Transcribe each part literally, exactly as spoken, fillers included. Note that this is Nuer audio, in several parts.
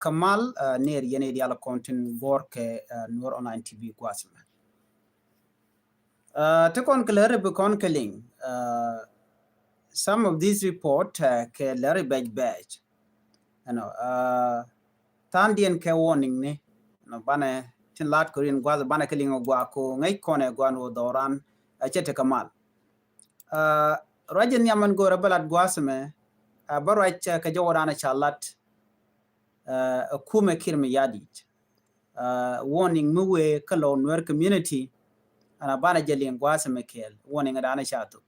kɛ mal, uh, ner yɛn i̱ dial kɔn tin guɔr kɛ, uh, Nuer Online T V gua̱a̱th mɛ. Uh, ti kɔn kɛ lɛri bi kɔn kɛ liŋ, uh, some of this report, uh, kɛ lɛri bɛc bɛc. You know, uh, than diɛn kɛ warning ni, you know, banɛ tin lat korin gua̱a̱th banɛ kɛ liŋ gua̱a̱ ko ŋäc kɔn ɛ gua̱a̱n wä dhɔran, uh, cɛ ti kɛ mal. Uh, ruac in nhiam in go̱o̱rä bä lat gua̱a̱th mɛ, uh, bä ruac, uh, kɛ jɔwä dan ca lat, uh, kumɛ kir mi yadit. Uh, warning mi wee kä lɔ Nuer community, ana banɛ jɛ liŋ gua̱a̱th mɛ kɛɛl, warning dan ca thok.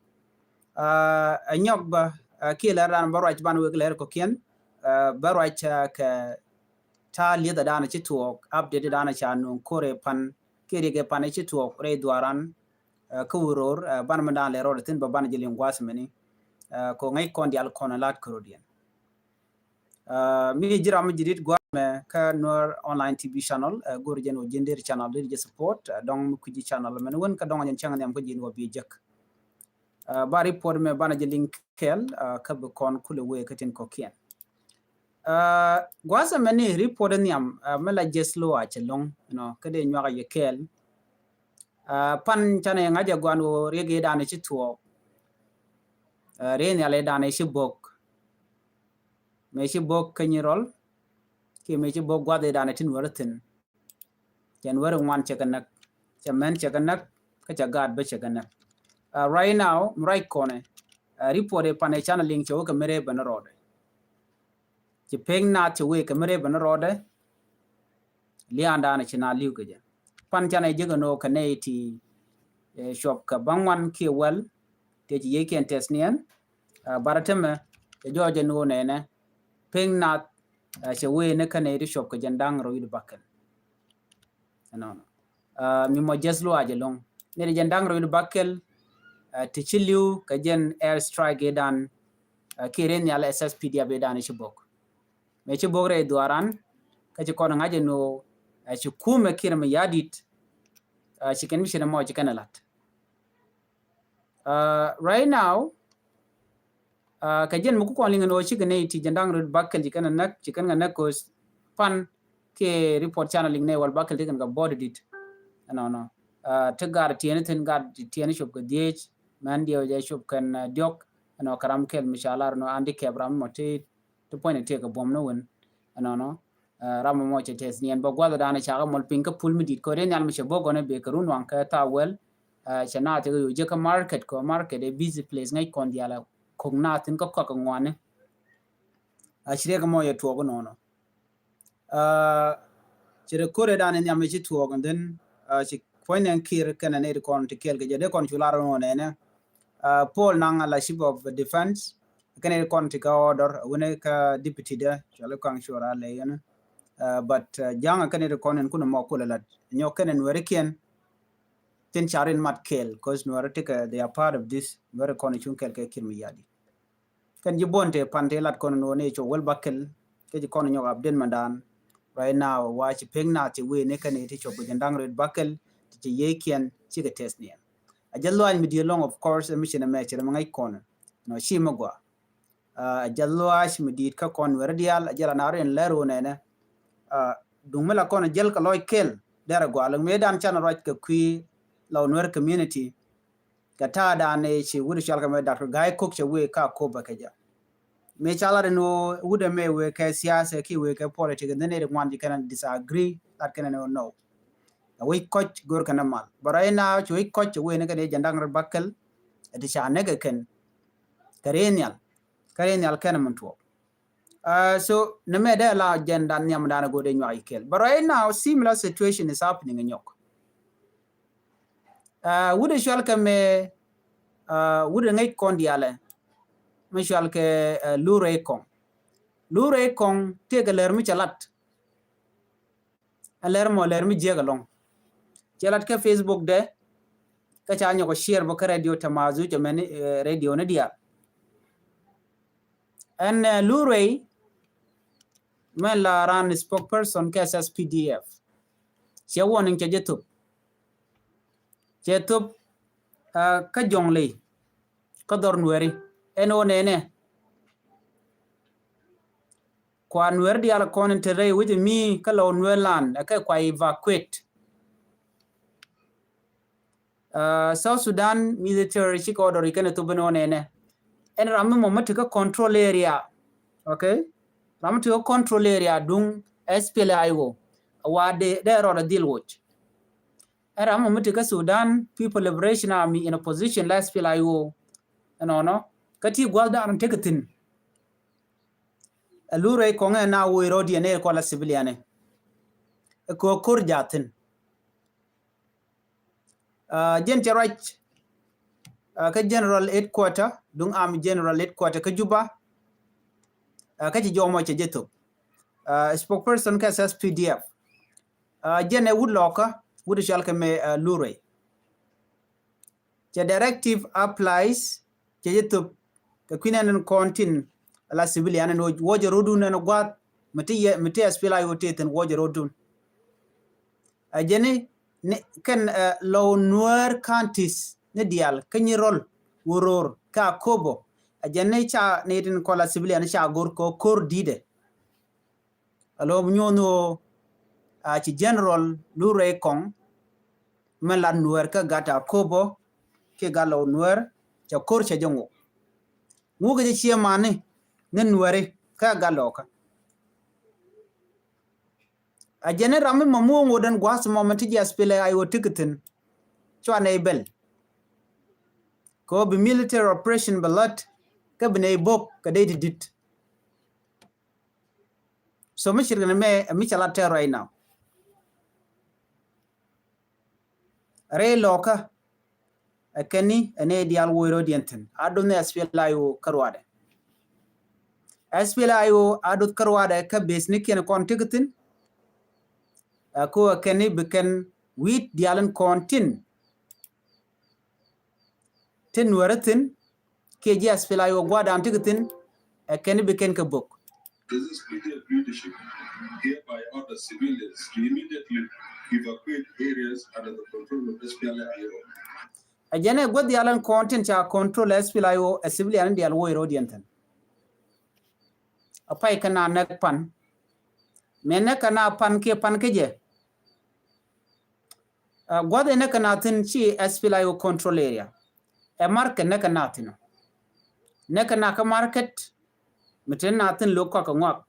Uh, a nyɔk bä, uh, kiɛ lɛr dan bä ruac ban wek lɛr kɔkiɛn, uh, bä ruac, uh, kɛ ta̱a̱ lieth dan ci tuɔɔk, update dan ca nuŋ kore pan, kiɛ riek pan ci tuɔɔk rɛy dhuaran, uh, kä wuror, uh, ban mi dan lɛ rɔɔd thin bä ban jɛ liŋ gua̱a̱th mɛni, uh, ko ŋäc kɔn dial kɔn lat kɛ rɔɔd yɛn. Uh, mi ji̱ ram mi ji̱ dit gua̱a̱th mɛ kä Nuer Online T V channel, uh, go̱r jɛn wä ji̱n der channel dit jɛ support, uh, dɔŋ mi kui̱ ji̱ channel mɛn wän kä dɔŋ jɛn cäŋ nhiam kä ji̱n wä bi jek. Uh, ba report mɛ banɛ jɛ liŋ kɛɛl, uh, kä bi kɔn kulɛ wee kä tin kɔkiɛn. Uh, gua̱a̱th mɛni report nhiam, uh, mɛ la jɛth lo a cɛ loŋ, you know, kä dee nyuak a yɛ kɛɛl. Uh, pan canɛ ŋa̱c a gua̱a̱n wä riek i̱ dan ci tuɔɔk. Uh, riek nhial i̱ dan ci bok. Mɛ ci bok kä nyi rɔl. Kiɛ mɛ ci bok gua̱a̱th i̱ dan tin wä ri thin. Cɛ Nuɛr ŋuan cɛ kɛ näk, cɛ mɛn cɛ kɛ näk, kä cɛ gaat bä cɛ kɛ näk. Uh, right now mi ruac kɔnɛ, uh, report i̱ pan i̱ canɛ liŋ cɛ wä kɛ mi ree bä ni rɔɔdɛ. Ci pek naath cɛ wee kɛ mi ree bä ni rɔɔdɛ. Liaandan ci na li̱w kɛ jɛ pan canɛ jek ɛn ɣöö kɛ nɛy ti, eh, cuɔp kɛ bäŋuan kiɛ wäl. Tëë ci yiëëkiɛn tɛth niɛn, uh, barɛ tämɛ cɛ jɔɔc ɛn ɣöö nɛnɛ pek naath, uh, cɛ wee ni kä nɛy ti cuɔp kɛ jɛn da̱ŋ rɛw wi̱cdɛ bäkɛl. Ɛnɔnɔ. Uh, mi mɔ jɛth luaac ɛlɔ̱ŋ ni ti jɛn da̱ŋ rɛw wi̱cdɛ bäkɛl, uh, ti ci li̱w kɛ jɛn air strike i̱dan, uh, kiɛ riek nhial S S P D F i̱dan i̱ ci bok. Mɛ ci bok rɛy dhuaran kä ci kɔn ŋa̱c ɛn ɣöö, uh, ci kumɛ kir mi yadit, uh, ci kɛn mi ci ni mɔ ci kɛn ɛ lat. Uh, right now, uh, kɛ jɛn mi ku kɔn liŋ ɛn ɣöö cikɛ nɛy ti jɛn da̱ŋ rɛw wi̱cdɛ bäkɛl ci kɛn ɛ näk, ci kɛn ɛ näk kos pan kiɛ report canɛ liŋ nɛy wäl bäkɛl ti kɛn kɛ bɔt dit. Ɛnɔnɔ. Uh, ti gaat tiɛni thin gaat tiɛni cop kɛ dhiec, mɛn diɛw jɛ cop kɛn, uh, diɔk, ɛnɔ kɛ ram kɛl mi ca lar ɛnɔ an di kɛp ram mɔ ti ti puɔ̱ny ni tëëk kɛ buɔ̱m ni wen. Ɛnɔnɔ, uh, ram mɔ cɛ tɛth niɛn bä gua̱th dan cakɛ mɔl piny kä pul mi dit kɛ riek nhial mi cɛ bok gɔnɛ bek kɛ run waŋ kɛ thaak wäl, uh, cɛ naath cɛ kɛ yo̱ jek kä market kɛ market ɛ busy place ŋäc kɔn diaal ɛ ko̱k naath thin kä kɔak kɛ ŋuani. Uh, ci riek mɔ yɛ tuɔɔk inɔnɔ. Uh, ci rɛ kore dan in nhiam ci tuɔɔk and then, uh, ci puɔ̱ny nɛn kir kɛnɛ nɛy ti kɔn ti kɛɛl kɛ jɛ dee kɔn cu lar inɔnɔ nɛnɛ. Uh, Paul Nang a la chief of defense. Kɛnɛ kɔn ti kä order, wunɛ kä deputy dɛ, cuali kɔaŋ cuɔr a lɛ yɛn. Uh, but, uh, jaŋ kɛnɛ kɔn in kunɛ mɔ kulɛ lat. Nyɔk kɛnɛ Nuɛrikiɛn. Tin carin mat kɛɛl, cause Nuɛri tikɛ, they are part of this. Nuɛri kɔn cuŋ kɛɛl kɛ kir mi yadi. Kɛn ji̱ buɔ̱n tëë pan tëë lat kɔn nuɔ ni cuɔ wäl bäkɛl. Kɛ ji̱ kɔn nyɔk update mandan. Right now, wa ci pek na ti wee ni kɛn ti cuɔ bi jɛn da̱ŋ rɛw wi̱cdɛ bäkɛl. Ti ci yiëëkiɛn, cikɛ tɛth niɛn. A jɛ luany mi diɛ lɔŋ, of course, mi ci nɛ mɛ ci nɛ mɛ ŋäc kɔn. Nɔ ci mi gua. Uh, a jɛ luac mi di̱i̱t kä kɔn Nuɛri diaal, a jɛ la naar in lɛr wun ɛnɛ. Uh, duŋ mi la kɔn a jɛl kɛ lɔc kɛl, derɛ gua lɔc mi dan can ruac kɛ kui̱ la Nuɛri community. Kɛ ta̱a̱ dan ëë ci wut cual kɛ mɛ Doctor Gai Kok cɛ wee ka kop bɛ kɛ jɛ. Mi ca lat in wee wut ɛmɛ wee kɛ siasa ki wee kɛ politik, and then it ŋuan ci kɛn disagree, lat kɛn in wee no. A wec kɔc gor kɛn mal. But right now, ci wec kɔc cɛ wee ni kɛn jɛn da̱ŋ rɛw wi̱cdɛ bäkɛl, ɛ ti ca nɛk ɛ kɛn. Kɛ riek nhial. Kɛ riek nhial kɛn min tuɔɔk. Uh, so, ni mɛ dee la jɛn dan nhiam dan go̱o̱r dee nyuak yi kɛl. But right now, similar situation is happening in Nyɔk. Uh, wut ɛ cual kɛ mɛ, uh, wut ɛ ŋäc kɔn diaalɛ. Mi cual kɛ, uh, Lurey Kɔŋ. Lurey Kɔŋ, tëëkɛ lɛr mi cɛ lat. Ɛ lɛr mɔ lɛr mi jiɛk ɛlɔŋ. Cɛ lat kä Facebook dɛ. Kä ca nyɔk ɔ share bä kä radio Tamazu cɛ mɛn, eh, radio ni diaal. Ɛn, eh, Lurey mɛn la ran spokesperson kä S S P D F. Cɛ warning cɛ jɛ thop. Cɛ thop, ah, kä Jɔŋley. Kä dhɔr Nuɛri. Ɛn ɣöö nɛnɛ. Kua Nuɛr diaal kɔn in te rɛy wec mi kä Lou Nuer land ɛ kɛ kua evacuate. Uh, South Sudan military cikɛ order ikɛn ɛ thop in ɣän ɛnɛ. Ɛn ram mi mɔ mi ti kä control area. Okay? Ram mi ti kä control area duŋ S P L A I O. Wa de, de rɔɔdɛ dhil woc. Ɛn ram mɔ mi ti kä Sudan People Liberation Army in opposition la S P L A I O. Ɛnɔnɔ. Kä ti gua̱th dan tekɛ thi̱n. Ɛ lurɛ kɔŋɛ na woc ro̱diɛn ɛ kɔla civilian ɛ. Ɛ kɛ ko̱r ja̱thi̱n. Uh, jɛn cɛ ruac, uh, kä General Headquarter, duŋ am General Headquarter kä Juba. Uh, kä ci jɔmɔ cɛ jɛ thop. Uh, spokesperson kä S S P D F. Uh, jɛn ɛ wut lɔkä, wut cɔal kɛ mɛ, uh, lurɛ. Cɛ directive applies, cɛ jɛ thop kɛ kui̱n ɛn kɔn tin ala civilian ɛn wä jɛ rodun ɛn gua̱th mi ti yɛ, mi ti S P L A I O ti thin wä jɛ rodun. A jɛni ni kɛn, uh, Lou Nuer counties ni diaal kä Nyirol, Uror kä Akobo. A jɛni ca ni tin kɔla civilian ca gor kɛ ko̱r di̱dɛ. Alo nyuɔn ɣöö a ci General Lurɛ Kɔŋ mɛ lat Nuɛr kä gat Akobo kiɛ gat Lou Nuɛr cɛ ko̱r cɛ jɛ ŋuk. Ŋuk jɛ ciɛ mani ni Nuɛri kä gat Lɔkä. A jɛni ram mi mɔ muɔ̱ŋ wä den gua̱a̱th mɔ mɛ ti ji̱ S P L A I O ti kɛ thi̱n. Cua nɛy bɛl kɛ ɣöö bi military operation bɛ lät kä bi nɛy bo̱k kɛ dee ti di̱t. So mi cirkɛ ni mɛ, mi ca la tɛr right now. Rɛy Lɔkä ɛ kɛn ni ɛ nɛy diaal woc ro̱diɛn thi̱n. A do̱th ni S P L A I O kä ruaadɛ. S P L A I O a do̱th kä ruaadɛ kä base ni kiɛn kɔn ti kɛ thi̱n. Ɛ ko ɛ kɛn ni bi kɛn wi̱i̱t diaal in kɔn tin. Tin Nuɛri thi̱n kiɛ ji̱ S P L A I O gua̱a̱th dan ti kɛ thi̱n ɛ kɛn ni bi kɛn kɛ bo̱k. The S P D F leadership hereby order civilians to immediately evacuate areas under the control of S P L A I O. Ɛ jɛn ɛ gua̱th diaal in kɔn tin ca control S P L A I O ɛ civilian in diaal woc ro̱diɛn thi̱n. A pay kɛ na näk pan. Mɛ näk kɛ na pan kiɛ pan kä jɛ. Uh, gua̱th in näk kɛ na thi̱n ci S P L A I O control area. Ɛ market näk kɛ na thi̱n. Näk kɛ na kä market mi tin na thi̱n lo̱k kɔak kɛ ŋuak.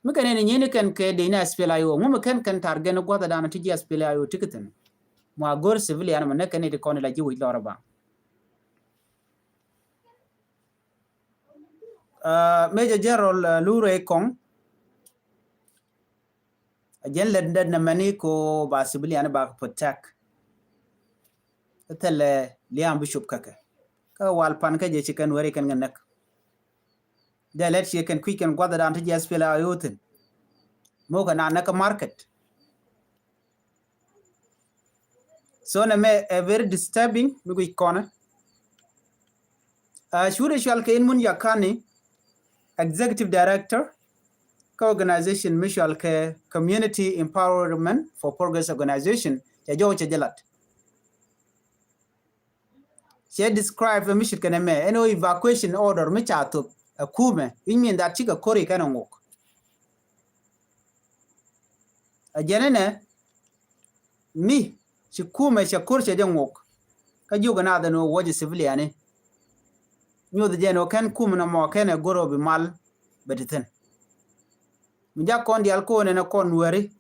Mi kɛn in nyini kɛn kɛ dee ni S P L A I O ŋu mi kɛn kɛn target ni gua̱th dan ti ji̱ S P L A I O ti kɛ thi̱n. Mɔ a go̱r civilian mɔ näk kɛn in ti kɔn in la ji̱ wi̱c lɔr a baŋ. Uh, Major General, uh, Lurɛ Kɔŋ. A jɛn lät dät nɛ mɛni ko ba civilian ba kɛ protect. Thilɛ liam bi cop kä kɛ. Kä wal pan kä jɛ ci kɛn weri kɛn kɛ näk. Dee lät ci kɛn kui̱ kɛn gua̱th dan ti ji̱ S P L A I O thi̱n. Mokɛ na näk kä market. So nɛ mɛ ɛ very disturbing mi guic kɔnɛ. Uh, Cuudɛ cual kɛ in mun yakani executive director kä organization mi cual kɛ Community Empowerment for Progress Organization cɛ jɔw cɛ jɛ lat. Cɛ describe mi cit kɛnɛ mɛ ɛn ɣöö evacuation order mi ca thop ɛ kumɛ, which mean that cikɛ kori kɛnɛ ŋuk. A jɛn ɛnɛ mi ci kumɛ cɛ kor cɛ jɛ ŋuk. Kä jiök ɛn a dhɛn ɣöö wä jɛ civilian ni nyuth jɛn ɣöö kɛn kumɛ nɔmɔ kɛn ɛ goro bi mal bɛ ti thi̱n. Mi jak kɔn diaal ko̱n ɛn ɛ kɔn weri.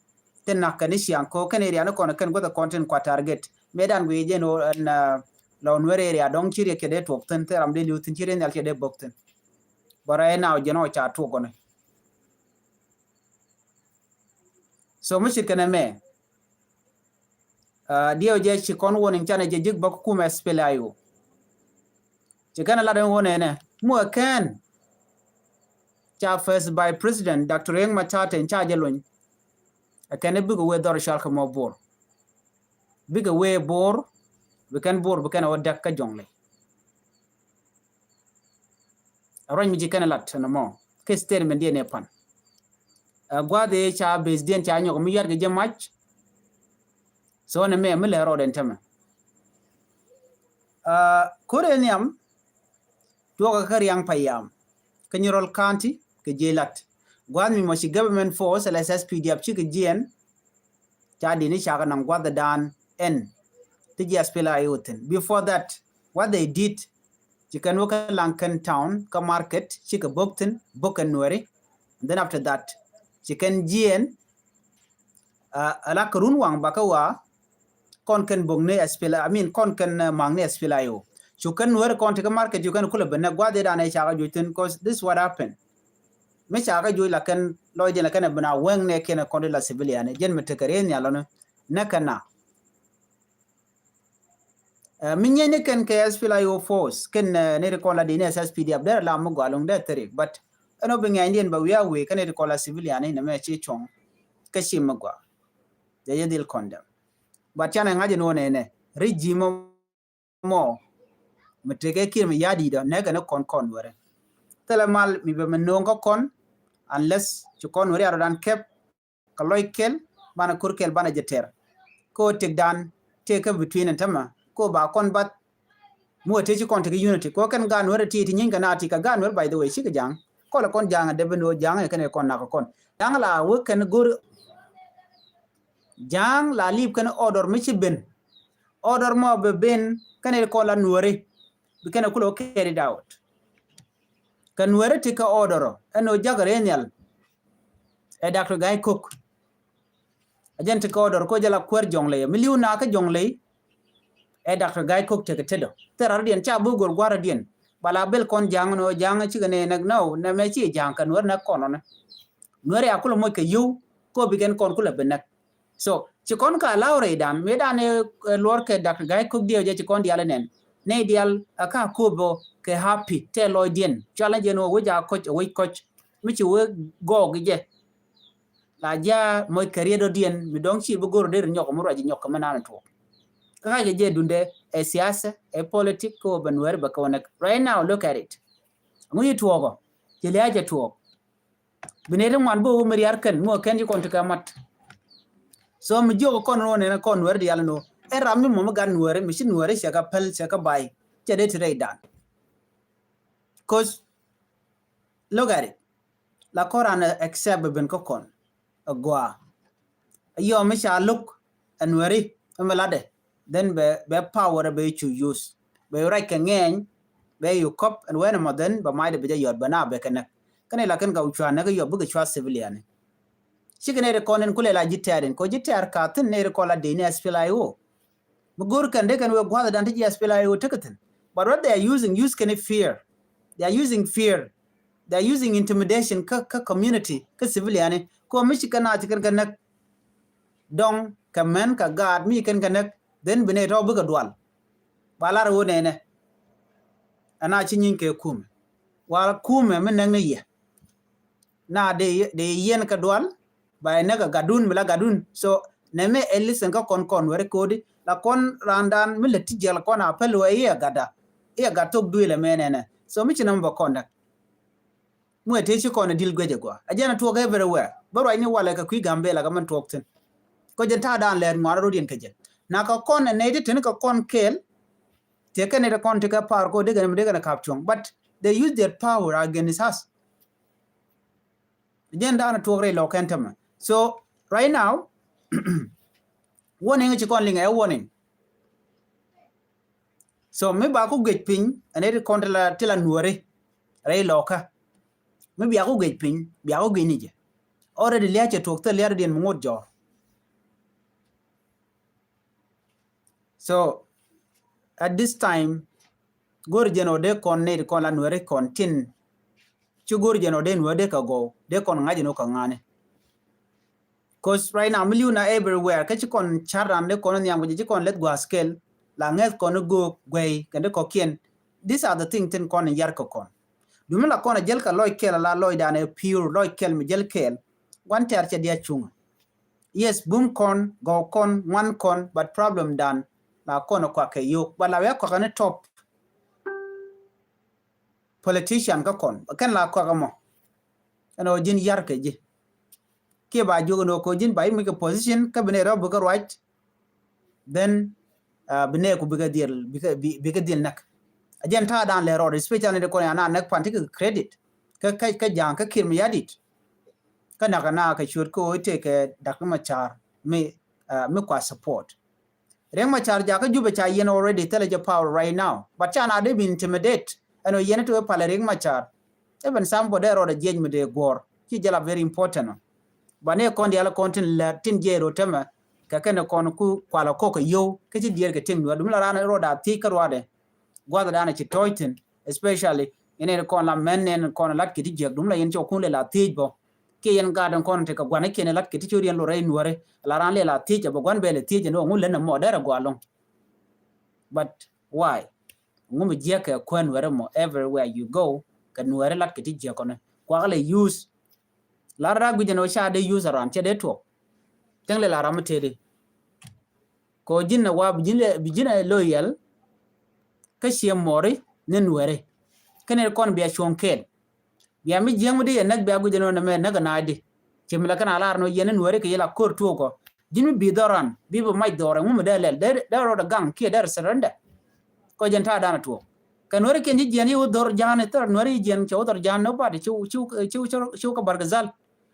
Tin nak kɛn i̱ ciaŋ ko̱ kɛn area ni kɔn kɛn guäth ɛ kɔn tin kua target. Mëë dan guiy jɛn ɣöö ɛn, uh, Lɔw Nuer area dɔ̱ŋ ci riɛk cɛ dee tuɔk thi̱n, thil ram dee li̱w thi̱n, ci riɛk nhial cɛ dee bok thi̱n. But right now jɛn ɣöö ca tuɔk gɔni. So mi cit kɛnɛ mɛ. Uh, diɛw jɛ ci kɔn warning canɛ jɛ ji̱k bä kä kumɛ S P L A I O. Ci kɛn lat ɛn wä nɛnɛ muɔ kɛn. Ca First Vice President Doctor Riek Machar Teny ca jɛ luny. Ɛ kɛn bikɛ wee dhɔr cual kɛ mɔ Bor. Bikɛ wee Bor, bi kɛn Bor bi kɛn wä däk kä Jɔŋlɛ. Ruac mi ci kɛn lat ɛn mɔ kɛ statement diɛn ɛ pan. Ɛ gua̱th ëë ca base diɛn ca nyɔk mi yar kɛ jɛ mac. So nɛ mɛ mi lɛ rɔɔdɛn tämɛ. Ɛ ko̱r ɛ nhiam tuɔkä kä Riaŋ Payam kä Nyirol County. kɛ jiɛ lat. Gua̱th mi mɔ ci government force lɛ S S P D F cikɛ jiɛn. Ca dini cakɛ naŋ gua̱th dan ɛn ti jiɛ S P L A I O thin. Before that, what they did, ci kɛn wä kä Laŋkɛn town kä market, cikɛ bok thin, bok kɛn Nuɛri. And then after that, ci kɛn jiɛn, uh, ala kɛ run waŋ bakä wa kɔn kɛn bok ni S P L A I, I mean kɔn kɛn, uh, maŋ ni S P L A I O. Cu kɛn Nuɛri kɔn ti kä market, cu kɛn kulɛ ben nɛ gua̱th dan ɛ cakɛ juc thin, 'cause this is what happened. Mi cakɛ juc la kɛn lɔcdiɛn la kɛn ɛ ben a wɛŋ nɛ kɛn ɛ kɔn di la civilian jɛn mi tekɛ rieth nhial lɔni nɛ kɛn na. Uh, mi nyɛny ni kɛn kɛ S P L A I O force kɛn, uh, ni ri kɔn la di ni S S P D F derɛ la mi gɔaa luŋ derɛ theri, but ɛn ɔ bi ŋɛny diɛn ba wiaa wee kɛn ni ri kɔn la civilian ni nɛ mɛ ci cuɔŋ kɛ ci mi gɔaa. Jɛ jɛ dhil condemn. But canɛ ŋa̱c ni wä nɛ nɛ regime mɔ mi tekɛ Kiir mi ya̱di̱t ɔ nɛ kɛn ni kɔn kɔn wɛrɛ. Thilɛ mal mi bɛ mi no̱o̱ŋ kä kɔn, unless ci kɔn wɛrɛ a rɔ dan kɛp kɛ lɔc kɛl banɛ kur kɛl banɛ jɛ tɛr. Ko tëk dan tëk kä between ɛn tämɛ ko ba kɔn bath. Muɔ tëë ci kɔn tëk unity ko kɛn gan wɛrɛ ti ti nyiny kɛ na ti kɛ gan wɛrɛ, by the way, cikɛ ja̱a̱ŋ. Kɔlɛ kɔn ja̱a̱ŋ a dee ben wä ja̱a̱ŋ kɛ kɛn kɔn nak kɔn ja̱a̱ŋ la wä kɛn go̱r. Ja̱a̱ŋ la lip kɛn order mi ci ben. Order mɔ bɛ ben kɛn kɔn la Nuɛri bi kɛn kulɛ wä carried out. Kɛ Nuɛri ti kɛ order ɔ ɛn ɔ jakɛ rɛ nhial. Ɛ Doctor Gai Kok. A jɛn ti kɛ order ko jɛ la kuɛr Jɔŋley mi li̱w na kä Jɔŋley. Ɛ Doctor Gai Kok tekɛ tetdɔ thil rardiɛn ca bi go̱r gua̱rdiɛn. Ba la bel kɔn ja̱a̱ŋ ni ɔ ja̱a̱ŋ cikɛ nɛ nɛk nɔ nɛ mɛ ci ja̱a̱ŋ kɛ Nuɛri nɛk kɔn ɔnɛ. Nuɛri a kulɛ moc kɛ yio̱w ko bi kɛn kɔn kulɛ bi nɛk. So ci kɔn ka law rɛy dan mi dan ɛ luɔr kɛ Doctor Gai Kok diɛ jɛ ci kɔn dial nɛn. Nɛy dial a ka kop bɔ kɛ happy tɛ lɔcdiɛn cual ni jɛn wä wec a kɔc a wec kɔc mi ci wä gɔɔk jɛ. La jia moc kɛ riet dɔ̱diɛn mi dɔ̱ŋ ci bi go̱r der nyɔk mi ruac nyɔk kɛ mi nan tuɔk. Kä ka jɛ jɛ dundɛ ɛ siasa ɛ politik kɛ wä bɛ Nuɛri bɛ kɛ wä nɛk. Right now, look at it. Ŋu yi tuɔkɔ ci lia̱a̱ jɛ tuɔk. Bi nɛy ti ŋuan bi wä mi riar kɛn mi wä kɛn ci kɔn ti kɛ mat. So mi jiök kɔn ni wä nɛn kɔn Nuɛri dial ni wä ɛn ram mi mɔ mi gat Nuɛri mi ci Nuɛri cɛ kɛ päl cɛ kɛ bay cɛ dee ti rɛy dan. 'Cause look at it. La kɔn ran accept bɛ ben kä kɔn a gɔaa. Yɔ mi ca look a Nuɛri mi latdɛ then bɛ, bɛ power bɛ cu use bɛ ruac kɛ ŋɛɛny bɛ yu kɔp ɛn wɛn ɛmɔ then bɛ macdɛ bɛ jɛ yɔt bɛ na bɛ kɛ nɛk. Kɛn ila kɛn ka cua nɛk yɔ bikɛ cua civilian. Cikɛ nɛy ti kɔn in kulɛ la ji̱ tɛɛr in kɔ ji̱ tɛɛr ka thi̱n nɛy ti kɔn la dee ni S P L A I O. Mi go̱r kɛn dee kɛn wee gua̱th dan ti ji̱ S P L A I O tekɛ thi̱n. But what they are using, use kɛn fear. They are using fear. They are using intimidation kä, kä community kä civilian ni. Kɔ mi ci kɛn a ci kɛn kɛ näk. Dɔŋ kɛ mɛn kɛ gaat mi ci kɛn kɛ näk then bi nɛy tɔ̱ bikɛ dual. Ba lar wä nɛnɛ. Ɛn a ci nyi̱ny kɛ kumɛ. Wal kumɛ mi näk ni yɛ. Na dee, dee yɛn kɛ dual ba ɛ näk a gatdun mi la gatdun. So nɛmɛ ɛ listen kä kɔn kɔn wɛri kodi la kɔn randan mi lɛ ti jiɛl kɔn a päl wɛ iɛ gatda. Iɛ gat thok duilɛ mɛ nɛnɛ. So mi ci nɛmɛ bɛ kɔn däk. Muɛ tëë ci kɔn ɛ dil guecɛ gua a jɛn a tuɔk everywhere. Bä ruacni walɛ kɛ kui̱ Gambela kɛ mɛn tuɔk thi̱n. Kɔ jɛn ta̱a̱ dan lɛɛt ŋuan a rot yɛn kɛ jɛn na kɛ kɔn ɛ nɛy ti teni kɛ kɔn kɛɛl. Tëë kɛn ɛ ti kɔn ti kɛ power kɔ dee kɛn mi dee kɛn ɛ kap cuɔ̱ŋ but they use their power against us. Jɛn dan a tuɔk rɛy lɔk kɛn tämɛ. So right now warning ci kɔn liŋ ɛ warning. So mi ba ku guic piny ɛn iti kɔn ti la, ti la Nuɔri rɛy lɔkä. Mi bia ku guic piny bia ku guic ni jɛ. Already lia̱cɛ tuɔk thil lia̱r diɛn mi ŋot jɔr. So at this time go̱r jɛn ɔ dee kɔn nɛy ti kɔn la Nuɔri kɔn tin. Ci go̱r jɛn ɔ dee Nuɔri dee kɛ gɔw dee kɔn ŋa̱c jɛn ɔ kɛ ŋa̱ni. 'Cause right now mi li̱w na everywhere kä ci kɔn car ran dee kɔn nhiam kɛ jɛ ci kɔn leth gua̱a̱th kɛl. La ŋɛth kɔn i̱ go̱o̱k guɛy kɛn dee kɔ̱kiɛn. These are the thing tin kɔn in yar kɛ kɔn. Dumi la kɔn a jäl kɛ lɔc kɛl a la lɔc dan ɛ pure lɔc kɛl mi jäl kɛl. Gua̱n tɛ̈r cɛ diac cuŋä. Yes bum kɔn gɔw kɔn ŋuan kɔn but problem dan la kɔn a kuak kɛ yio̱k but la wek kuak ni top politician kä kɔn kɛn la kɔk ɛmɔ. Ɛn ɔ ji̱n yar kɛ ji̱ kiɛ ba jiök ɛn ɔ kɔ ji̱n ba i̱ mi kɛ position kä bi nɛ rɔ bikɛ ruac. Then uh, bi nɛ ku bikɛ dhil bikɛ bi- bikɛ dhil näk. A jɛn ta̱a̱ dan lɛ rɔɔd especially ni di kɔn ya na näk pan ti kɛ credit. kä kä kä ja̱a̱ŋ kä Kiir Mayardit. Kä nakä na kɛ ciöt kä ɣöö tëëkɛ Doctor Machar mi mi kua support. Riek Machar jakä Jubɛ ca yɛn already, thilɛ jɛ power right now, but ca na dee bi intimidate ɛn ɣöö yɛn ti wee palɛ Riek Machar. Even somebody dee rɔɔdɛ jiɛc mi dee guɔ̱ɔ̱r ci jɛ la very important. But ni kɔn diaal kɔn tin lɛ tin jiɛc rot tämɛ kɛ kɛn kɔn ku kualɛ kɔk kɛ yio̱w kä ci diɛɛr kɛ tiŋ Nuäär. Dum la raan rɔɔdɛ a thiec kä ruaadɛ gua̱th dan ci tɔ̱ɔ̱c thi̱n, especially in ɛn kɔn la mɛn ɛn kɔn lat kɛ ti jiɛk. Dum la yɛn cɔ kun lɛ la thiec bɔ kiɛ yɛn gaat ɛn kɔn tekɛ gua̱n kiɛn lat kɛ ti cor yɛn lɔ rɛy Nuäri. La raan lɛ la thiec ɛ bɛ gua̱n bɛ lɛ thiec ɛn ɣöö ŋu lɛn ɛmɔ dɛr ɛ gua̱ lɔŋ. But why? Ŋu mi jiɛk kɛ kuɛn Nuäri mɔ everywhere you go kɛ Nuäri lat kɛ ti jiɛk kɔn kuak lɛ use. Lar rak guic ɛn ɣöö ca dee use around cɛ dee tuɔk. Cäŋ lɛ la ram mi tëëdi. Kɛ ɣöö ji̱n ɛ wa bi ji̱n ɛ loyal kä ciɛ mɔri ni Nuäri. Kä ni kɔn bia cuɔ̱ŋ kɛɛl. Bia mi jiäŋ mi di yɛ näk bia guic ɛn ɣöö nɛmɛ näk ɛ naacdi. Ci mi la kɛn a lar ni ɣöö yɛn ni Nuäri kɛ yɛ la ko̱r tuɔɔkɔ. Ji̱n mi bi dhɔran bi bi mac dhɔrɛ ŋu mi dee lɛl dee rɔɔdɛ gaŋ kiɛ dee surrender. Kɔ jɛn ta̱a̱ danɛ tuɔɔk kɛ Nuäri kiɛn ci jiɛn ci wä dhɔr ja̱a̱n thɔr Nuäri ci jiɛn cɛ wä dhɔr ja̱a̱n nobody ci ci ci ci kä Bargazal.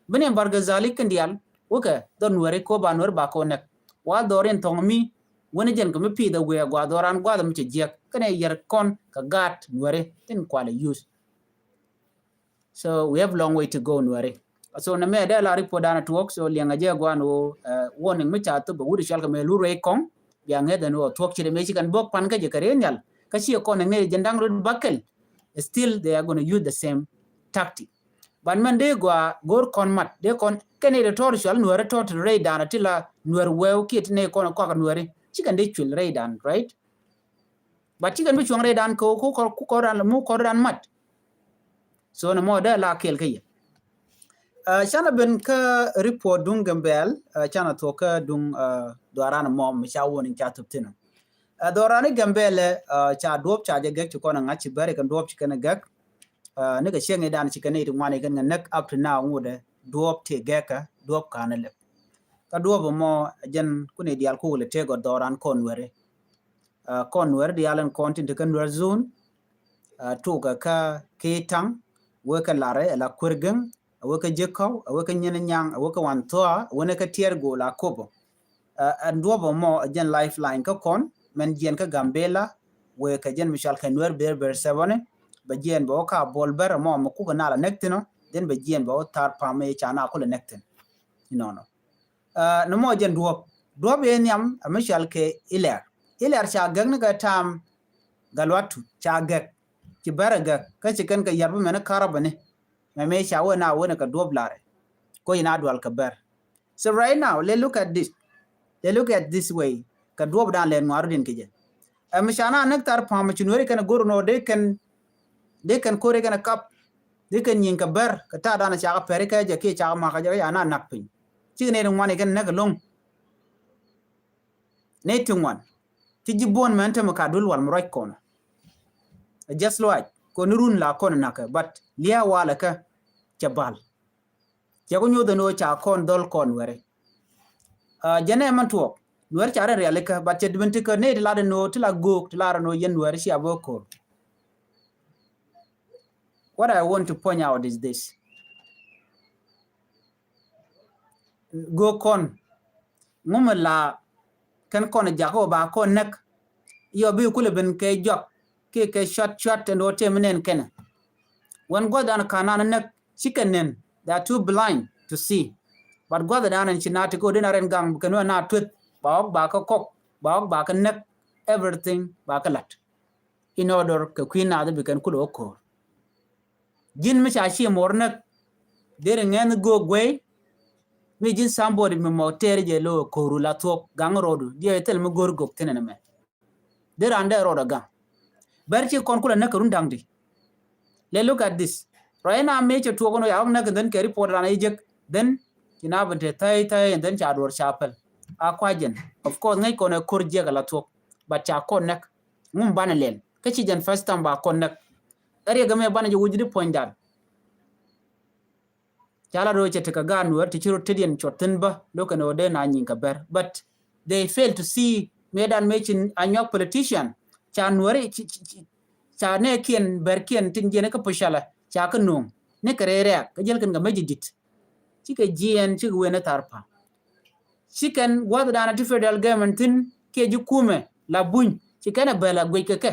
Bi ni Bargazal i̱ kɛn diaal wä kɛ dhɔr Nuäri ko ba Nuäri ba ko nɛk. Wa dhɔr in thɔŋ mi wä ni jɛn kɛ mi pi̱i̱th ɛ wee gua dhɔran gua̱th mi cɛ jiɛk kɛn ɛ yɛr kɔn kɛ gaat Nuäri tin kualɛ use. So we have long way to go Nuäri. So nɛmɛ dee la report danɛ tuɔɔk, so liɛŋɛ jɛ guan wä warning mi ca thop bɛ wut cual kɛ mɛ lur rɛy kɔŋ. Bia ŋeth ɛn wä thuɔk ci dɛ mɛ ci kɛn bok pan kä jɛ kɛ rɛy nhial kä ci kɔn ŋeth jɛn daŋ rut bakel. Still they are gonna use the same tactic. But mɛn dee gua go̱r kɔn mat dee kɔn kɛn i̱ dee tɔr cual Nuäri tɔr ti rɛy danɛ ti la Nuäri wɛw kiɛ ti nɛy kɔn kuak Nuäri ci kɛn dee cuil rɛy dan, right? But ci kɛn bi cuɔ̱ŋ rɛy dan kɛ ku kɔr ku kɔr dan mu kɔr dan mat. So ni mɔ dee la kɛɛl kä yɛ. Canɛ ben kä report duŋ Gambɛl. Canɛ thuɔk kä duŋ dhuaran mɔ mi ca wun in ca thup thin. Dhuaran Gambɛl ca duɔp ca jɛ gɛk ci kɔn ŋa̱c ci bɛr kɛn duɔp ci kɛn gɛk. Ni kɛ cieŋ idan ci kɛn it ŋuan ikɛn ŋɛ näk up to now ŋudɛ duɔp ti gɛkä duɔp kanɛ lɛp. Kä duɔp mɔ jɛn kuni dial kuk lɛ tëë gɔt dhuaran kɔn weri. Kɔn Nuɛr diaal in kɔn tin ti kä Nuɛr zone. Tukɛ kä Kitaŋ, wee kä Larɛ, ɛ la Kuer Gäŋ, wee kä Jekɔw, wee kä Nyin Nyaŋ, wee kä Wan Thua, wee ni kä Tiɛɛr Gol a Kopɔ. Ɛn duɔpɔ mɔ ɛ jɛn lifeline kä kɔn mɛn jiɛn kä Gambela, wee kɛ jɛn mi cɔal kɛ Nuɛr Ber Ber Sɛbɔni. Bɛ jiɛn bɛ wä ka Bol Bɛr mɔ mɛ kukɛ na la nɛk thin ɔ, then bɛ jiɛn bɛ wä Thar Pam mi ca na kulɛ nɛk thin. Inɔnɔ. Ni mɔ jɛn duɔp duɔp i̱ nhiam ɛ mi cɔal kɛ Ilɛr. Ilɛr ca gɛk ni kɛ tam Galuatu ca gɛk ci bɛr ɛ gɛk kä ci kɛn kɛ yar bi mɛn karabani. Mɛ mi ca wen a wen kɛ duɔp Larɛ. Ko in a dual kɛ bɛr. So right now, let look at this. Let look at this way. Kɛ duɔp dan lɛ ŋuaru din kɛ jɛ. Ɛ mi ca na näk Thar Pam ci Nuɛri kɛn go̱r nɔ dee kɛn dee kɛn kori kɛn kap dee kɛn nyiŋ kɛ bɛr kɛ ta̱a̱ dan ca kɛ pɛri kɛ jɛ kiɛ ca kɛ makä jɛ kɛ ca na nak piny. Cikɛ nɛy ti ŋuan ikɛn näk ɛlɔ̱ŋ. Nɛy ti ŋuan ti ji̱ buɔ̱n mɛn te mi ka dul wal mi ruac kɔn. Ɛ just luac kɔn run la kɔn nakɛ but lia̱a̱ walɛ kä cɛ bal. Cɛ ku nyoth ɛn ɣöö ca kɔn dhɔl kɔn Nuɛri. Jɛn ɛ mɛn tuɔɔk Nuɛr ca rɛn rialikä but cɛ dibin ti kä nɛy ti lar ɛn ɣöö ti la göök ti lar ɛn ɣöö yɛn Nuɛri cia bä ko̱r. What I want to point out is this. Göök kɔn ŋumɛ la kɛn kɔn jakä wä ba kɔn näk. Yɔ bi kulɛ ben kɛ jɔak kiɛ kɛ cuat cuat ɛn ɣöö tëë mi nɛn kɛnɛ. Wän gua̱th dan ka̱n nan näk cikɛ nɛn, they are too blind to see. But gua̱th dan ɛn ci na ti kɛ wä den a rɛn gaŋ kɛn wä na tueth ba ɣɔk ba kä kɔk ba ɣɔk ba kä näk, everything ba kä lat. In order kɛ kui̱ naath bi kɛn kulɛ wä ko̱r. Ji̱n mi ca ci mor näk deri ŋɛn go̱o̱k guey. Mi ji̱n somebody mi mɔ tɛɛri jɛ lo ko̱ru la thuɔk gaŋ rodu diɛ thil mi go̱o̱r gok thinɛ ni mɛ. Deri an dee rod a gaŋ. Bɛr ci kɔn kulɛ näk kɛ run daŋdi. Let look at this. Right now mi cɛ tuɔk ni ya wak näk and then kɛ report ran a jek then ci na bi te thäi thäi and then ca duɔr ca pɛl. A kuacɛn of course ŋäc kɔn ɛ ko̱r jiɛk a la thuɔk but ca kɔn näk. Ŋum banɛ lɛl kä ci jɛn first time ba kɔn näk. Area gɛ mɛ banɛ jɛ wuc di puɔ̱ny dan. Ca la röö cɛ tekɛ gaat Nuɛr ti ci rot tetdiɛn cuɔt thi̱n bä lo̱kɛ ni ɣöö dee na nyiŋ kɛ bɛr but they fail to see mëë dan mëë ci Anyuak politician ca Nuɛri ca nɛɛkiɛn bɛrkiɛn tin jiɛn kä pucalɛ ca kä nuŋ. ni kɛ rɛy rɛɛk kä jäl kɛn kɛ mec ji̱ di̱t. Cikɛ jiɛɛn cikɛ wen ni thar pa̱a̱m. Ci kɛn gua̱thdan ti federal government thi̱n kiɛ ji̱ kumɛ la buny ci kɛn ɛ bɛl a guic kɛ kɛ.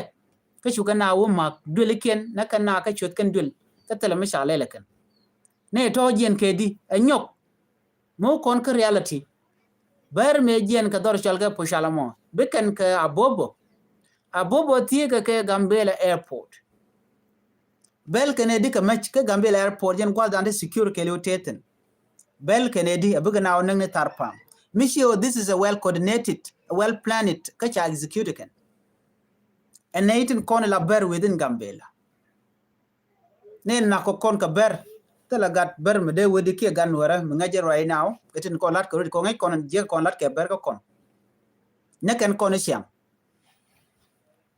Kä cukɛ na wä mak duëlikiɛn nɛ kɛn na kä cueth kɛn duël kä thilɛ mi ca lɛl ɛ kɛn. Ni tɔ̱ jiɛn kɛ di ɛ nyɔk. Mi wä kɔn kä reality. Bɛr mëë jiɛn kɛ dhɔr cɔal kɛ pucal ɛmɔ bi kɛn kɛ Abobo. Abobo thiee kɛ kɛ Gambela airport. Bɛl kɛn ɛ di kɛ mec kä Gambela airport jɛn gua̱thdan ti secure kɛɛliw tethin. Bɛl kɛn ɛ di a bikɛ na wä näk ni thar pa̱a̱m. Mi ci ɣöö this is a well coordinated, a well planned kä ca execute kɛn. Ɛn nɛ itin kɔn ila bɛr within Gambela. Ni nak kɔ kɔn kɛ bɛr. Thilɛ gat bɛr mi dee wä di kiɛ gat nuɛrɛ mi ŋäc jɛ right now. Itin kɔn lat kɛ rot kɔ ŋäc kɔn jiɛk kɔn lat kɛ bɛr kä kɔn. Ni kɛn kɔn i̱ ciaŋ.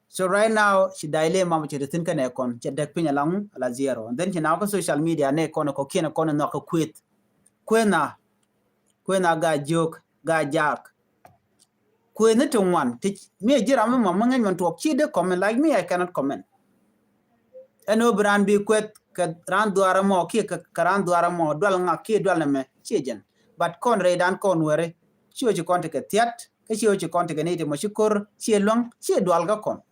So right now ci da̱c lëë mam ci ri thi̱n kɛnɛ kɔn cɛ däk piny alaŋ ala zero. And then ci na wä kä social media nɛ kɔn kɔ kiɛn kɔn nhɔk kɛ kueth. Kueth na. Kueth na ga jiök ga jak. Kueth ni ti ŋuan ti mi ji̱ ram mi mam mi ŋäc man tuɔk ci dee comment like me, I cannot comment. Ɛn ɣöö bi raan bi kueth kɛ raan dhuaar ɛmɔ kiɛ kɛ raan dhuaar ɛmɔ dual ŋak kiɛ dual nɛmɛ ciɛ jɛn. But kɔn rɛydan kɔn weri ci ɣöö ci kɔn tekɛ thiat kä ci ɣöö ci kɔn tekɛ ni ti mɔ ci ko̱r ciɛ luäŋ ciɛ dual kä kɔn.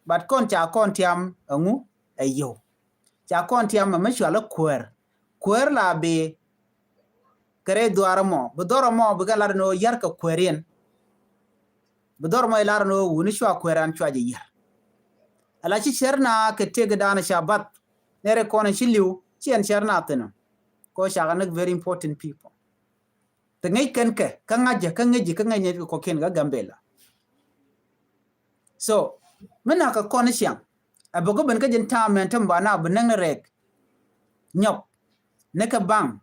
But kɔn ca kɔn tiam ɛŋu ɛ yio̱w. Ca kɔn tiam ɛmɛ cual ɛ kuäär. Kuäär la bi kɛ rɛy dhuaar ɛmɔ bi dhɔr ɛmɔ bi kɛ lat ɛn ɣöö yär kɛ kuääriɛn. Bi dhɔr ɛmɔ ilar ɛn ɣöö wuni cua kuääran cua jɛ yär. Ala ci cär na kɛ tëkdan ca bath nɛrɛ kɔn ci li̱w ci ɛn cär na thi̱n. Kɔ cakɛ näk very important people. Te ŋäc kɛn kɛ kä ŋa̱cä kä ŋäci kä ŋäc ni kɔkiɛn kä Gambela. So mi nakä kɔn ciaŋ a bɛ gɔ ben kä jin ta̱a̱ mɛn tämɛ ba na bi näk ni rɛɛk. Nyɔk ni kɛ baŋ.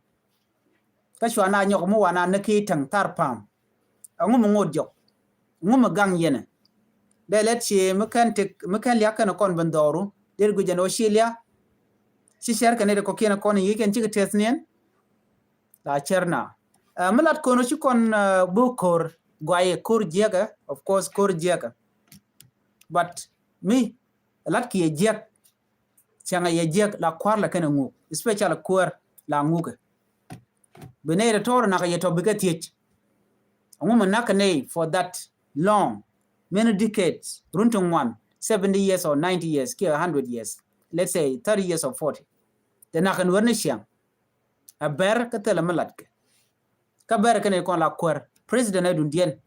Kä cua na nyɔk mi wa na ni ki täŋ thar pa̱a̱m. Ɛŋu mi ŋot jɔk? Ɛŋu mi gaŋ yɛnɛ? Dee lɛt ci mi kɛn tik mi kɛn liak kɛn kɔn ben dhɔru. Dee guic jɛn ɔ ci liak. Ci cɛr kɛn ri kɔkiɛn kɔn yi kɛn cikɛ tɛth niɛn. La cɛr na. Ɛ mi lat kɔn ci kɔn buk ko̱r guayɛ ko̱r jiɛkɛ, of course ko̱r jiɛkɛ. But mi lat kiɛ jiɛk. Cäŋɛ yɛ jiɛk la kua̱r la kɛn a ŋuk, especially kuäär la ŋukɛ. Bi nɛy tɔ̱ tɔ̱r nakä yɛ tɔ̱ bikɛ thiec. Ɛŋu mi nakä nɛy for that long, many decades, run ti ŋuan, seventy years or ninety years kiɛ a hundred years, let's say thirty years or forty. Tɛ nakä nuɛr ni ciaŋ. A bɛr kä thilɛ mi latkɛ. Kä bɛr kɛn kɔn la kuäär president ɛ dundiɛn.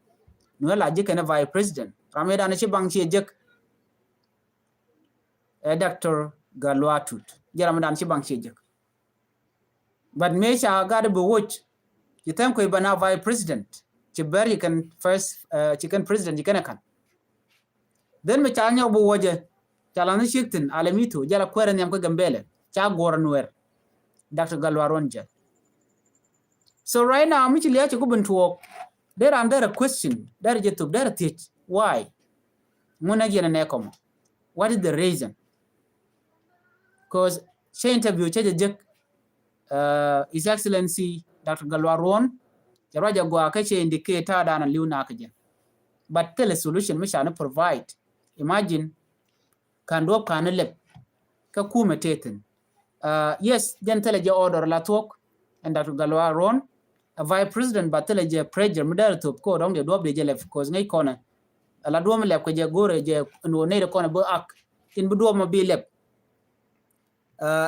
Nuɛr la ji̱ kɛn vice president ram yɛ dan ci baŋ ci jek. Ɛ Doctor Gatluak Tut jɛ ram dan ci baŋ ci jek. But mëë ca gat bi woc ci thɛn kuec ba na vice president ci bɛr ci kɛn first, ci kɛn president ci kɛn ɛ ka̱n. Then mi ca nyɔk bi wuɔcɛ ca laŋ ni ciek thi̱n alɛ mi thok jɛ la kuɛɛrɛ nhiam kä Gambɛlɛ ca guɔrɛ nuɛɛr. Doctor Gatluak Ruɔ̱n jɛ. So right now mi ci lia̱a̱ ci ku bin tuɔɔk derɛ an derɛ question derɛ jɛ thop derɛ thiec why? Ŋun nɛ yɛn nɛ kɔmɔ, what is the reason? Cause cɛ interview cɛ jɛ jek His Excellency Doctor Gatluak Ruɔ̱n cɛ ruac a gɔaa kä cɛ indicate ta̱a̱ da̱a̱n a li̱w nakä jɛ. But thilɛ solution mi ca ni provide. Imagine ka̱n duɔ̱p ka̱n ni lɛp kä kumɛ tethin. Yes, jɛn thilɛ jɛ order la thuɔ̱k ɛn Doctor Gatluak Ruɔ̱n a vice president, but thilɛ jɛ pressure mi dɛr thop ko dɔ̱ŋ jɛ duɔ̱p dee jɛ lɛp cause ŋäc kɔnɛ. Ala duɔ̱p mi lɛp kɛ jɛ go̱rɛ jɛ ɛn wä nɛy de kɔnɛ bi ak in bi duɔ̱p mɔ bi lɛp.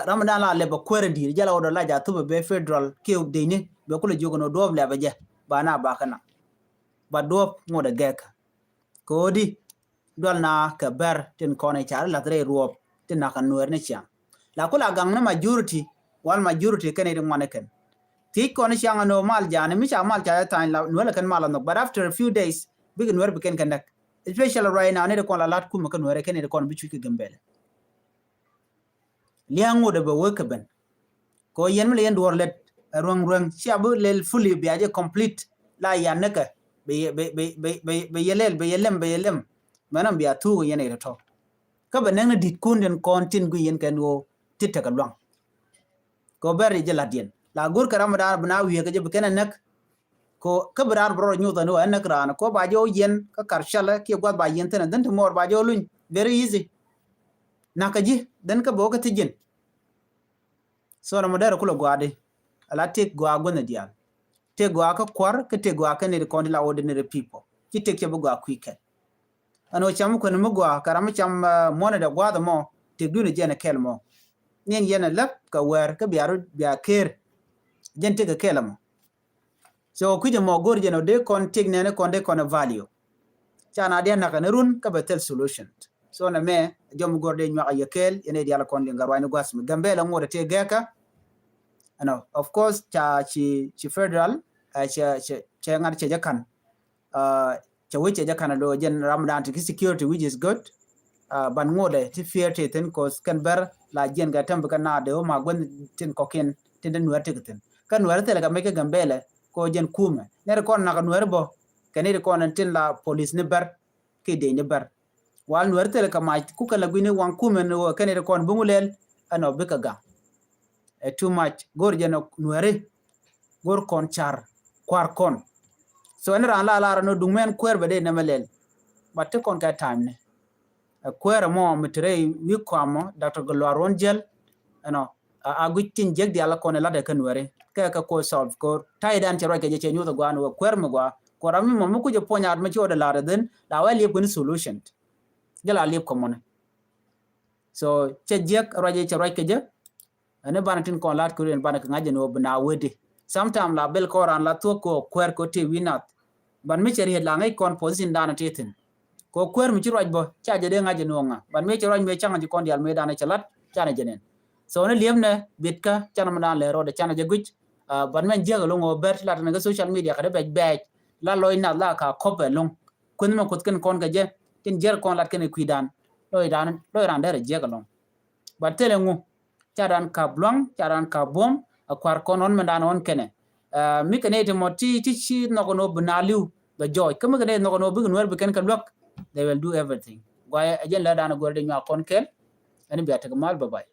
Ram dan la lɛp a kuɛrɛ di̱i̱r jɛ la wä dɔ la ja thupɛ bɛ federal kiɛ deni bɛ kulɛ jiök ni duɔp lɛp a jɛ ba na bakä na. Ba duɔp ŋot a gɛk kɛ wä di dual na kɛ bɛr tin kɔn i̱ car lath rɛy ruɔp tin na kɛ nuɛɛr ni ciaŋ. La kula gaŋ ni majority wal majority kɛn i̱ di ŋuan ikɛn. Thiec kɔn i̱ ciaŋ a nöö mal jani mi ca mal ca jɛ tha̱a̱ny la nuɛɛr ikɛn mal a nhɔk, but after a few days bikɛ nuɛɛr bikɛn kɛ näk. Especially right now ni di kɔn la lat kumɛ kɛ nuɛɛr ikɛn i̱ di kɔn bi cuc kɛ Gambɛlɛ. Lia̱a̱ŋ ŋot ɛ bɛ wek kɛ ben. Kɛ ɣöö yɛn mi lɛ yɛn duɔ̱ɔ̱r lɛt ɛ ruäŋ ruäŋ cia bi lɛl fully bia jɛ complete la yan nikɛ bɛ yɛ lɛl bɛ yɛ lɛm bɛ yɛ lɛm. Mɛn ɔm bia thuuk yɛn ɛ tɔ̱tɔ̱. Kä bɛ näk ni di̱t kun den kɔn tin gui yɛn kɛn ɣöö ti tekɛ luaŋ. Kɛ ɣöö bɛr jɛ la̱t yɛn la go̱r kɛ ram mi daan bi na wiee kɛ jɛ bi kɛn ɛ näk. Ko kä bi raan bi rɔɔd nyuth ɛn ɣöö ɛn näk raan ko ba jɛ wä yɛn kä kar cälɛ kiɛ gua̱th ba yɛn thi̱n ɛ dhin ti muɔɔr ba jɛ wä luny very easy. Nakä ji̱ dhin kä bi wä kä thi̱ ji̱n. So nɔmɔ derɛ kulɛ gɔaa di. Ala tëk gɔaa guänh diaal. Tëk gɔaa kä kuar, kä tëk gɔaa kä nɛy ti kɔn ti la ordinary people. Ci tëk cɛ bi gɔaa kui̱ kɛl. Ɛn ɣöö cam mi kuɛn mi gɔaa, kɛ ram mi cam, ah, muɔ̱nɛ dɛ gua̱a̱th ɛmɔ, tëk duundɛ jɛn ɛ kɛl mɔ. Niɛn yɛn ɛ läp kɛ wɛɛr, kä bia rut, bia ker. Jɛn tëk ɛ kɛl ɛmɔ. So kui̱c ɛmɔ go̱r jɛn ɔ dee kɔn tëk nɛɛni kɔn dee kɔn ɛ value. Ca na diɛ nakä ni run kä bɛ thil solution. So nɛ mɛ jɔm go̱r dee nyuak a yɛ kɛɛl yɛn ɛ dial kɔn liŋ kä ruany ni gua̱th mi Gambɛla ŋot ɛ tëë gɛɛkä. Ɛnɔ, of course, ca ci, ci federal, eh, cɛ, cɛ, cɛ ŋa̱t cɛ jɛ ka̱n. Uh, cɛ wec cɛ jɛ ka̱n a lo jɛn ramdan ti ki security, which is good. Uh, ban ŋot ɛ ti fear ti thin, 'cause kɛn bɛr la jiɛn kɛ tɛm bi kɛ naat dee wä ma guänh tin kɔkiɛn tin dee nuɛr ti kɛ thin. Kä nuɛr thilɛ kɛ mec kä Gambɛla ko jɛn kumɛ. Nɛr kɔn nak nuɛr bɔ kɛ nɛr kɔn tin la police ni bɛr ki dee ni bɛr. Wal nuɛr thilɛ kɛ mac kukɛ la guini waŋ kumɛ ni wä kɛ nɛr kɔn buŋu lɛl ɛnɔ bikɛ gaŋ. Ɛ too much. Go̱r jɛn nuɛri. Go̱r kɔn car kuar kɔn. So ɛn ran la lar ɛn ɔ duŋ mɛn kuɛɛr bɛ dee nɛmɛ lɛl. But ti kɔn kɛ time ni. Ɛ kuɛɛr ɛmɔ mi ti rɛy wi̱i̱ kɔamɔ Doctor Gatluak Ruɔ̱n Jiɛl. Ɛnɔ a, a guic tin jiäk diaal kɔn ɛ latdɛ kä nuɛri. Kɛ kɛ kuɔ solve ko̱r. Ta̱ydan cɛ ruac kɛ jɛ cɛ nyuth ɛ gua̱a̱n wä kuɛɛr mi gua̱a̱. Kuɔ ram mi mɔ mi kuc ɛ puɔ̱ny at mi ci wä dɛ lar ɛ dhin la wɛ liep kɛ ni solution. Jɛ la liep kɛ mɔni. So cɛ jiäk ruac ɛ cɛ ruac kɛ jɛ. Ɛn i̱ banɛ tin kɔn lat kɛ ruin banɛ kɛ ŋa̱c jɛ ni wä bi na wee di. Sometime la bel kɔn ran la thuɔ̱k kɛ wä kuɛɛr kɛ wä tëë wi̱i̱ nath. Ban mi cɛ riet la ŋäc kɔn position danɛ tëë thi̱n. Kɛ wä kuɛɛr mi ci ruac bä ca jɛ dee ŋa̱c jɛ ni wä ŋa̱. Ban mi cɛ ruac mi caŋ jɛ kɔn diaal mi danɛ cɛ lat canɛ jɛ nɛn. So ni liep nɛ bit kä canɛ mi dan lɛ rɔɔdɛ canɛ jɛ guic. Ah, ban mɛn jiäk ɛlɔŋ wä bɛr ti lat ni kä social media kɛ dee bɛc bɛc la lɔc nath la ka kɔp ɛlɔŋ. Kueth mɛ kueth kɛn kɔn kɛ jɛ tin jiɛr kɔn lat kɛn kui̱dan. Lɔc ran, lɔc ran derɛ jiäk ɛlɔŋ. But thilɛ ŋu ca ran kap luaŋ, ca ran kap buɔ̱m, a kuar kɔn ɣɔn mɛn dan ɣɔn kɛnɛ. Ah, mi kɛ nɛy ti mɔ ti, ti ci nhɔk ni wä bi na li̱w bɛ jɔɔc. Kä mi kɛ nɛy nhɔk ni wä bikɛ nuɛr bi kɛn kɛ luäk, they will do everything. Guayɛ ɛ jɛn lɛ dan go̱r di nyuak kɔn kɛl. Ɛn bia tekɛ mal, bye bye.